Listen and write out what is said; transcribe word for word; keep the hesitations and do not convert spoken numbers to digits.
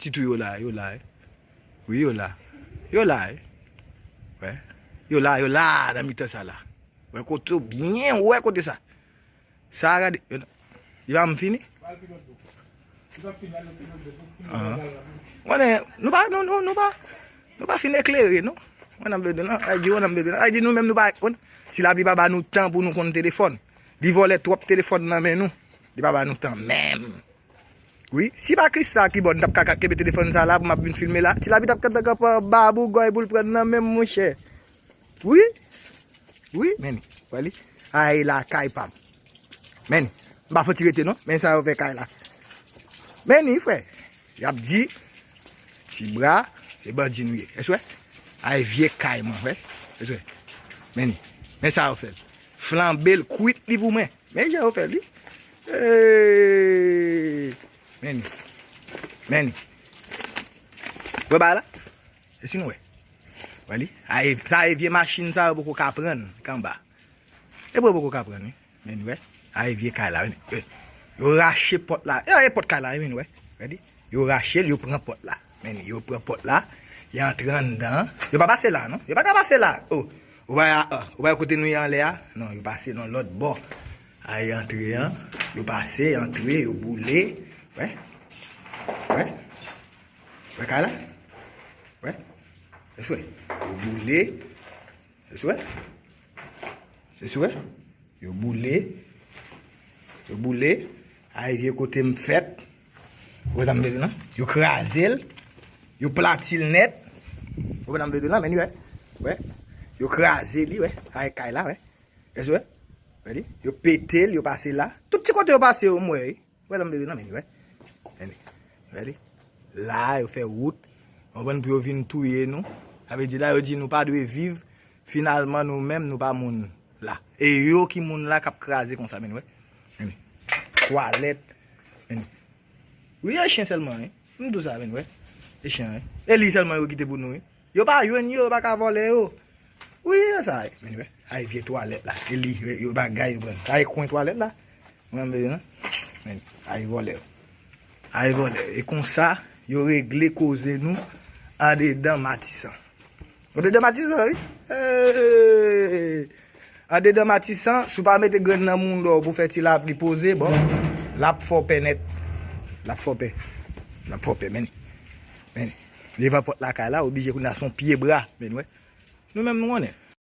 Ti tou yo la, yo la, wi. Wi, yo la. Yo la, wi. Wè. Yo la, yo la, nan mitan sa la. Wè kote w byen, wè kote sa. Sa a gade, yo la. Li pa m fini? Ahan. Konnen, nou pa, nou, nou, nou pa, nou pa fin eklere, non. Mwen nan bedon nan, ay di, mwen nan bedon nan, ay di nou menm nou pa, konn, Ti Lapli pa ba nou tan pou nou konn telefòn. Li vòlè twòp telefòn nan men nou. Li pa ba nou tan menm. Wi, si pa Krista ki bò, n t ap ka, ka kenbe telefòn sa la pou m ap vin filme la. Ti Lapli t ap kanpe kanpe anba bougòy pou l pran nan men m, monchè. Wi. Wi, men li. Wè li. Ay, lakay pa m. Men li. M pa fouti rete non. Men sa yo fè kay la. Men li, frè. Y ap di, ti bra, e bandi nou ye. Èske w wè? Ay, vye kay mwen, wè. Èske w wè? Men li. Men sa yo fè l. Flanbe l, kwit li pou mwen. Men jan yo fè li. Hey! Men li. Men li. Wè ba la? E si nou wè? Wè li? Ay, sa e vye machin sa yo poko ka pran kanba. E pou yo poko ka pran li. Men li wè? Ay, vye kay la, men li. Yo rache pòt la. E, e pòt kay la, men li wè? Wè li? Yo rache l, yo pran pòt la. Men li, yo pran pòt la. Yo antre anndan. Yo pa pase la, non? Yo pa ka pase la. Oh! Ou pa, ah, ou pa kote nou ye anlè a? Non, yo pase nan lòt bò. Ay antre an, yo pase, antre, yo boule. Wè. Wè. Wè kay la? Wè. Èske w wè? Yo boule. Èske w wè? Èske w wè? Yo boule. Yo boule. Ay vye kote m fèt. Ou wè sa m vle di lan? Yo kraze l. Yo plati l nèt. Ou wè sa m vle di lan? Men li wè. Wè. Yo kraze li, wè. Ay kay la, wè. Èske w wè? Wè li? Yo pete l, yo pase la. Tout ti kote yo pase yo, m wè, wi. Ou wè sa m vle di lan? Men li wè. Men li. Wè li? La, yo fè wout. Ou konprann, pou yo vin touye nou. Sa vle di la, yo di nou pa dwe viv. Finalman, nou menm, nou pa moun la. E yo ki moun la k ap kraze konsa, men li wè. Men li. Twalèt. Men li. Wi, e chen sèlman, wi. M di w sa, men wè. E chen, wi. E li sèlman yo kite pou nou, wi. Yo pa jwenn yo, yo pa ka vòlè yo. Wi, e sa, wi. Men wè. Ay, vye twalèt la. E li, yo bagay yo pran. Ay, kwen twalèt la. Mwen, m bezwen, non? Men, ay, vòlè yo. Ay, vòlè yo. E konsa, yo regle koze nou andedan Matisan. Andedan Matisan, wi. Hey! Andedan Matisan, si w pa mete grenn nan mouda w pou fè Ti Lapli poze, bon, l ap fè w pè nèt. L ap fè w pè. L ap fè w pè, men. Men. Devan pòt lakay la, oblije kounye a se yon pye bra, men wè. Nou menm nou konnen.